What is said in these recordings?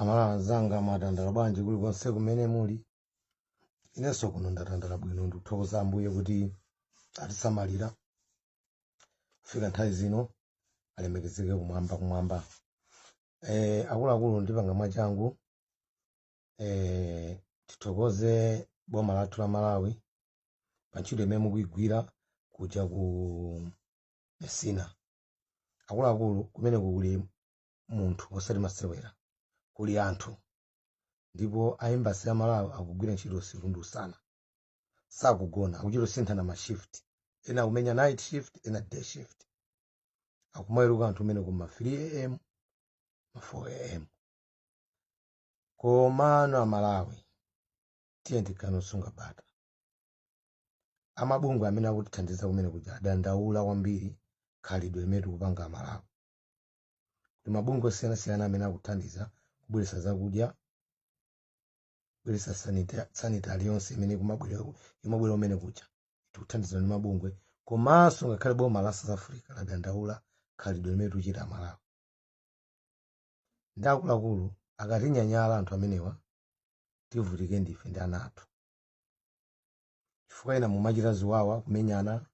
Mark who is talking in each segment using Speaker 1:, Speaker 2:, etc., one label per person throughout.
Speaker 1: Amalawi anzanga, mwatandala bwanji kulikonse kumene muli? Inenso kuno ndatandala bwino. Ndikuthokoza Ambuye kuti atisamalira kufika nthawi zino. Alemekezeke kumwamba kumwamba. Akuluakulu, ndipanga mwachangu. Tithokoze boma lathu la Malawi pa ntchito imene mukuyigwira kuja ku Messina. Akuluakulu, kumeneku kuli munthu, osati masewera. Kuli anthu, ndipo a embassy ya Malawi akugwira ntchito usiku ndi usana, sakugona, akuchita kusinthana ma shift. Ena akumenya night shift, ena day shift. Akumaweruka anthu umene kuma 3 a.m., ma 4 a.m. Komano Amalawi, tiye tikhale osunga bata. Amabungwe amene akutithandiza kumene kuja adandaula kwambiri khalidwe limene tikupanga Amalawi, kuti mabungwe osiyanasiyana amene akuthandiza kubweretsa zakudya, kubweretsa sanitary yonse imene imabwera kumene kuja, tikuthandizana ndi mabungwe, komanso ngakhale boma la South Africa ladandaula khalidwe limene tikuchita Amalawi. Ndi akuluakulu, akatinyanyala anthu amenewa, tivutike ndife ndi ana athu, chifukwa ena mumachita ziwawa, kumenyana,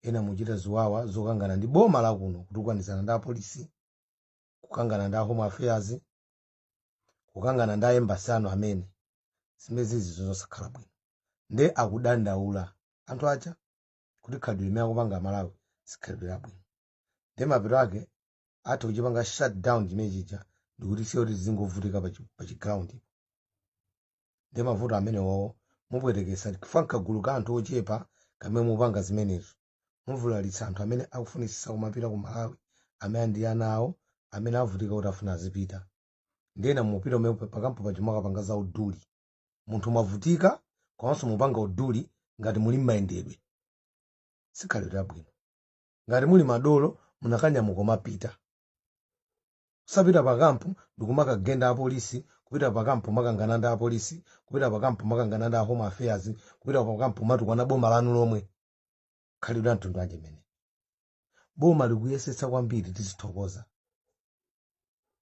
Speaker 1: ena muchita ziwawa zokangana ndi boma lakuno, kutukwanizana ndi apolisi, kukangana ndi a Home Affairs, kukangana ndi a embassy anu amene zimene zizi zosakhala bwino. Nde akudandaula anthu aja kuti khalidwe limene akupanga Amalawi sikhalidwe labwino. Nde mapeto ake atha kuchipanga shut down chimene chija, ndikuti siyo kuti zingovutika pa chiground. Nde mavuto amenewowo mupwetekesa chifukwa nkagulu ka anthu ochepa kamene mupanga zimenezo. Muvulalitsa anthu amene akufunisisa kumapita ku Malawi, amene ndi ana awo amene avutika kuti afuna azipita. Ndena mupita umene pakampo paja mwakapanga za uduli. Munthu mwavutika, komanso mupanga uduli ngati muli m'mayendedwe. Sikhalidwe labwino. Ngati muli madolo, munakanyamuka mapita, usapita pakampu ndikumakagenda apolisi, kupita pakampu makangana ndi apolisi, kupita pakampu makangana ndi a Home Affairs, kupita pakampu matukwana boma lanu lomwe. Khalidwe la mtundu wanji imene? Boma likuyesetsa kwambiri, tizithokoza.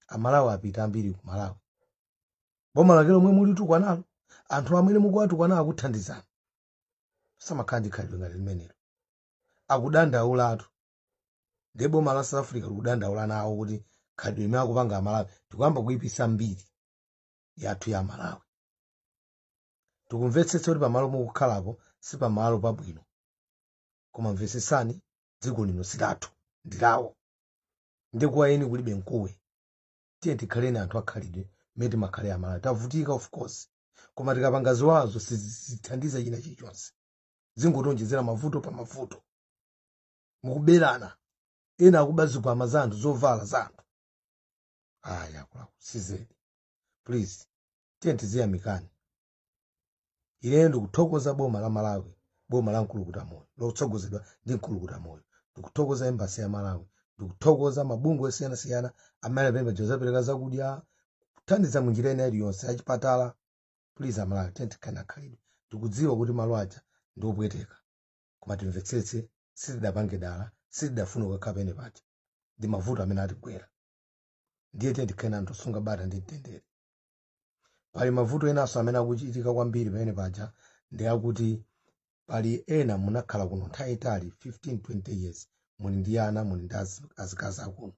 Speaker 1: Amalawi apita ambiri ku Malawi. Boma lake lomwe mulitukwanalo, anthu amene mukuwatukwana akuthandizani, samakhala ndi khalidwe ngati limenelo. Akudandaulatu. Ndiye boma la South Africa likudandaula nawo kuti khalidwe limene akupanga Amalawi, tikuyamba kuyipisa mbiri yathu ya Malawi. Tikumvetsetsa kuti pamalo mukukhalapo si pamalo pabwino, koma mvetsetsani, dziko lino silathu, ndilawo. Ndikuwa eni kulibe mkuwe. Tiye tikhaleni anthu akhalidwe mmene timakhalira Amalawi. Tavutika, of course, koma tikapanga ziwazo sizithandiza china chilichonse, zingotionjezera mavuto pa mavuto. Mukuberana, ena akuba zikwama za anthu, zovala za anthu. Aya, akuluakulu, sizedi. Please, tiye tiziyamikani. Ineyo ndikuthokoza boma la Malawi, boma la Mkulukuta Moyo lotsogozedwa ndi Mkulukuta Moyo. Ndikuthokoza embassy ya Malawi. Ndikuthokoza mabungwe osiyanasiyana amene apembedzo zapereka zakudya, kuthandiza munjira ina iliyonse, achipatala. Please Amalawi, tiye tikhale nakhalidwe. Tikudziwa kuti malo aja ndi opweteka, koma timvetsetse, sitidapange dala, sitidafuna kukakhala pene paja, ndi mavuto amene atigwera. Ndiye tiye tikhale anthu osunga bata ndi mtendere. Pali mavuto enanso amene akuchitika kwambiri pamene paja, ndi akuti pali ena munakhala kuno nthawi itali, 15, 20 years, muli ndi ana, muli ndi azikazi akuno,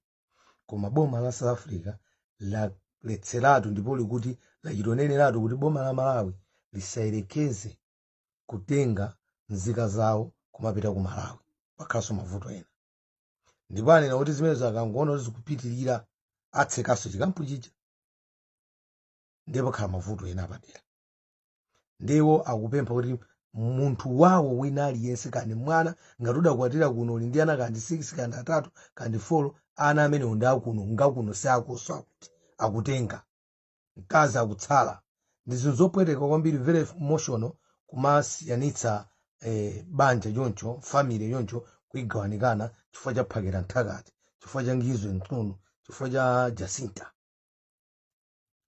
Speaker 1: koma boma la South Africa laletseratu ndipo likuti lachitoneneratu kuti boma la Malawi lisayerekeze kutenga nzika zawo kumapita ku Malawi. Pakhalanso mavuto ena, ndipo anena kuti zimenezo akangoona kuti zikupitirira, atsekanso chikampu chija. Ndiye pakhala mavuto ena apadera. Ndiwo akupempha kuti munthu wawo wina aliyense, kandi mwana, ngati udakwatira kuno, uli ndi ana kandi 6, kandi atatu, kandi 4, ana amenewo ndi akuno, ngakuno, si akoso. Akuti akutenga mkazi akutsala. Ndi zinthu zopweteka kwambiri, very emotional, kumasiyanitsa banja choncho, family choncho, kuigawanikana chifukwa cha Phakera Nthakati, chifukwa cha Ngizwe Mchunu, chifukwa cha Jacinta.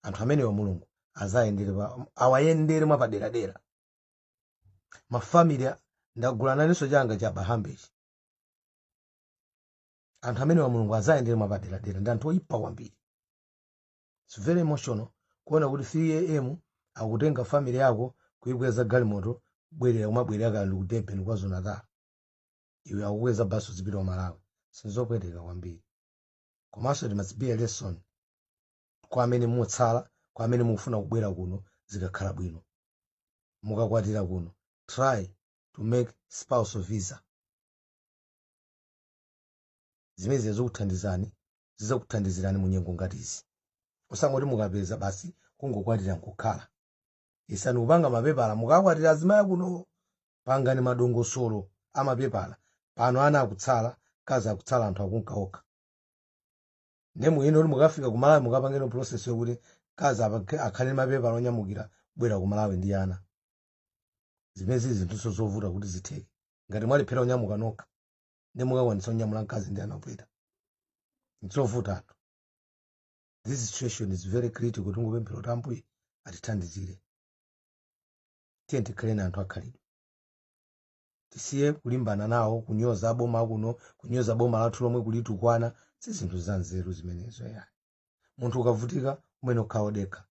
Speaker 1: Anthu amenewa Mulungu azayendere awayendere mwapaderadera mafamily. Ndagula naninso changa cha bahambechi. Anthu amenewa Mulungu azayendere mwapaderadera, ndi anthu oyipa kwambiri. It's very emotional kuona kuti 3 a.m. akutenga family yako kuyikweza galimoto, kubwerera, kumabwerera kandi ku Durban, KwaZulu Natal. Iwe akukweza basi uzipita ku Malawi. Sizopweteka kwambiri. Komanso it must be a lesson kwa amene mutsala, kwa amene mukufuna kubwera kuno. Zikakhala bwino, mukakwatira kuno, try to make spousal visa. Zimene zikuthandizani, zizakuthandizirani mu nyengo ngati izi. Usangoti mukapeza basi kungokwatira nkukhala. Isani kupanga mapepala. Mukakwatira azimayi kuno, pangani madongosolo amapepala. Pano ana akutsala, kazi akutsala, anthu akunkaokha. Nde muyene kuti mukafika ku Malawi, mukapangeno process yokuti kazi akhale ndi mapepala onyamukira kubwera ku Malawi ndi ana. Zimene zili zinthuso zovuta kuti zitheke. Ngati mwalephera kunyamuka nokha, ndi mukakwanitsa kunyamula mkazi ndi ana kupita? Nzovutatu. This situation is very critical. Tingopemphera kuti Ambuye atithandizire. Tiye tikhaleni anthu akhalidwe, tisiye kulimbana nawo, kunyoza boma kuno, kunyoza boma lathu lomwe, kulitukwana. Si zinthu za nzeru zimenezo, yayi. Munthu ukavutika umene ukhala wodekha.